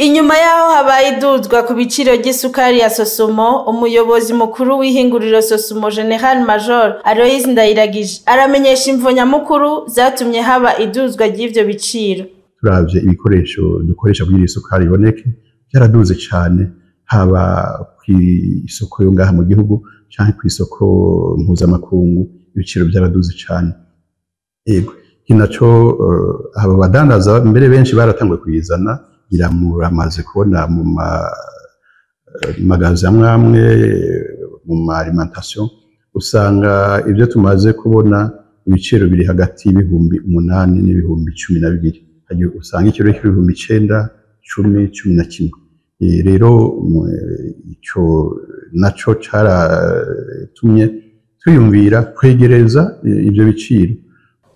Inyuma yaho habaye iduzwa ku biciro ry'isukari ya Sosumo, umuyobozi mukuru w'ihinguriro Sosumo, General Major Aloys Ndayiragije, aramenyesha imvo nyamukuru zatumye haba iduzwa ry'ivyo biciro. Turavye ibikoresho dukoresha kugira isukari iboneke, byaraduze cane, haba kw'isoko yo ngaha mu gihugu canke kw'isoko mpuzamakungu, ibiciro byaraduze cane. Yego, iki naco aba badandaza mbere benshi baratanguye kuyizana, muramaze kubona mu magazi amwe amwe, mu ma alimentation, usanga ibyo tumaze kubona ibiciro biri hagati y'8,000 n'12,000. Usanga ikiro 9,000, 10, 11. Rero ico naco caratumye twiyumvira kwegereza ivyo biciro.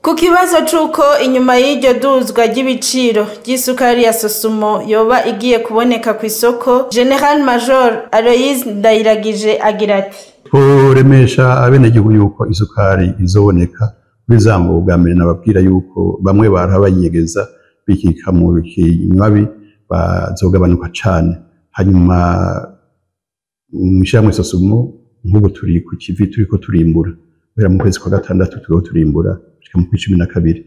Ku kibazo c'uko inyuma y'iryo duzwa ry'ibiciro ry'isukari ya Sosumo yoba igiye kuboneka kw'isoko, General Major Aloys Ndayiragije agira ati: Tworemesha abenegihugu yuko isukari izoboneka kuri za mvo bwa mbere nababwira, yuko bamwe barabayegeza bikika mu kinywabi bazogabanuka cane. Hanyuma mw'ishirahamwe Sosumo nk'ubu turi ku kivi, turiko turimbura guhera mu kwezi kwa gatandatu, turiko turimbura gushika mu kwa 12,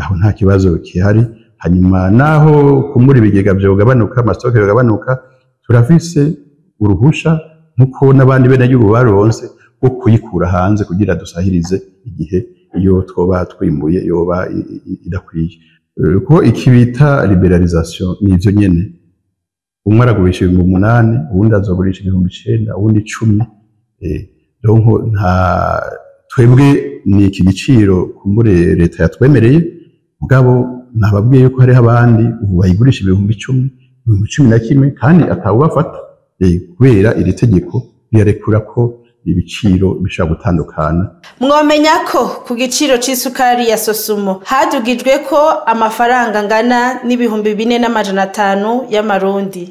aho nta kibazo gihari. Hanyuma naho kumura ibigega vyogabanuka, ama stocks yogabanuka, turafise uruhusha nkuko n'abandi benegihugu baronse rwo kuyikura hanze kugira dusahirize igihe iyo twoba twimbuye yoba idakwiye. Ko iki bita libéralisation ni ivyo nyene: umwe aragurisha 8,000, uwundi azogurisha 9,000, uwundi 10. Donc nta twebwe ni iki giciro kumbure leta yatwemereye, mugabo nababwiye yuko hariho abandi ubu bayigurisha 10,000, 11,000, kandi atawubafata, kubera iri tegeko rirarekura ko ibiciro bishobora gutandukana. Mwomenya ko ku giciro c'isukari ya Sosumo hadugijwe ko amafaranga angana n'4,500 y'amarundi.